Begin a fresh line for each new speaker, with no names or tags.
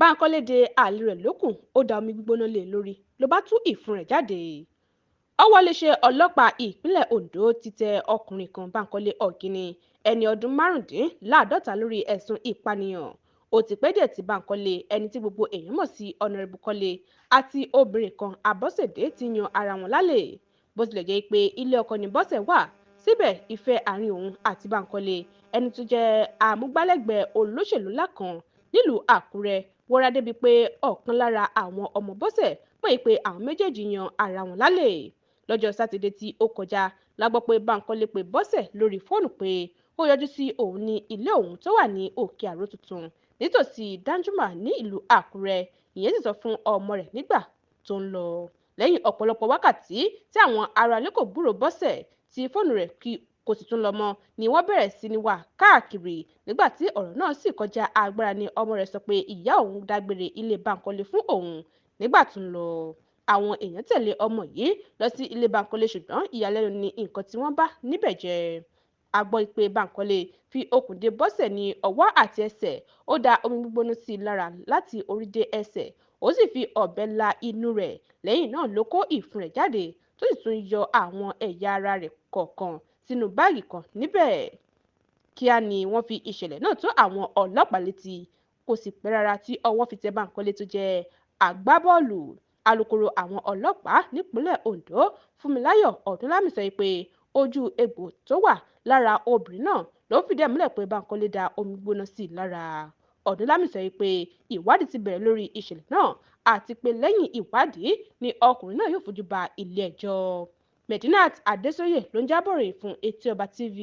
Báńkólé de àlè rẹ̀ lókun, ó da omi gbígbóná lé e lórí ló bá tú ìfun rẹ̀ jáde. Ọwọ́ iléeṣẹ́ ọlọ́pàá ìpínlẹ̀ Ondo ti tẹ ọkùnrin kan, Báńkólé Ọ̀gíní, ẹni ọdún 55, lórí ẹ̀sùn ìpànìyàn. Ó ti pẹ́ díẹ̀ tí Báńkólé, ẹni tí gbogbo èèyàn mọ̀ sí Ọ̀nàrẹ́bù Kọ́lé, àti obìnrin kan, Abọ́sẹ̀dé, ti yan ara wọn lálẹ́. Bó tilẹ̀ jẹ́ pé ilé ọkọ ní Bọ́sẹ̀ wà, síbẹ̀ ìfẹ́ àárín òun àti Báńkólé, ẹni tó jẹ́ amúgbálẹ́gbẹ̀ẹ́ olóṣèlú ńlá kan nílùú Àkúrẹ́, wọra débi pé ọ̀kan lára àwọn ọmọ Bọ́sẹ̀ mọ̀ pé àwọn méjèèjì yan ara wọn lálẹ́. Lọ́jọ́ Sátidé tí ó kọjá la gbọ́ pé Báńkólé pe Bọ́sẹ̀ lórí fóònù pé ó yọjú sí òun ní ilé òun tó wà ní Òkè Àró Tuntun nítòsí Danjuma ní ìlú Àkúrẹ́. Ìyẹn sì sọ fún ọmọ rẹ̀ nígbà tó ń lọ. Lẹ́yìn ọ̀pọ̀lọpọ̀ wákàtí tí àwọn aráalé kò gbúròó Bọ́sẹ̀, tí fóònù rẹ̀ kò sì tún lọ mọ́, ni wọ́n bẹ̀rẹ̀ sí ní wá káàkiri. Nígbà tí ọ̀rọ̀ náà sì kọjá agbára ni ọmọ rẹ̀ sọ pé ìyá òun dágbére ilé Báńkólé fún òun nígbà tó ń lọ. Àwọn èèyàn tẹ̀lé ọmọ yìí lọ sí ilé Báńkólé, ṣùgbọ́n ìyàlẹ́nu ni nǹkan tí wọ́n bá níbẹ̀ jẹ́. A gbọ́ pé Báńkólé fi okùn dè Bọ́sẹ̀ ní ọwọ́ àti ẹsẹ̀, ó da omi gbígbóná sí i lára láti orí dé ẹsẹ̀, ó sì fi ọ̀bẹ la inú rẹ̀. Lẹ́yìn náà ló kó ìfun rẹ̀ jáde, tó sì tún yọ àwọn ẹ̀yà ara rẹ̀ kọ̀ọ̀kan sínú báàgì kan níbẹ̀. Kíá ni wọ́n fi ìṣẹ̀lẹ̀ náà tó àwọn ọlọ́pàá létí. Kò sì pẹ́ rárá tí ọwọ́ fi tẹ Báńkólé tó jẹ́ agbábọ́ọ̀lù. Alūkkóró àwọn ọlọ́pàá nípínlẹ̀ Ondo, Fúnmiláyọ̀ Ọdúnlámì, sọ pé ojú egbò tó wà lára obìnrin náà ló fìdí ẹ̀ múlẹ̀ pé Báńkólé da omi gbígbóná sí i lára. Ọdúnlámì sọ pé ìwádìí ti bẹ̀rẹ̀ lórí ìṣẹ̀lẹ̀ náà àti pé lẹ́yìn ìwádìí ni ọkùnrin náà yóò fojú ba ilé-ẹjọ́. Medinat Adésóyè ló ń jábọ̀ ròyìn fún Etí Ọba TV.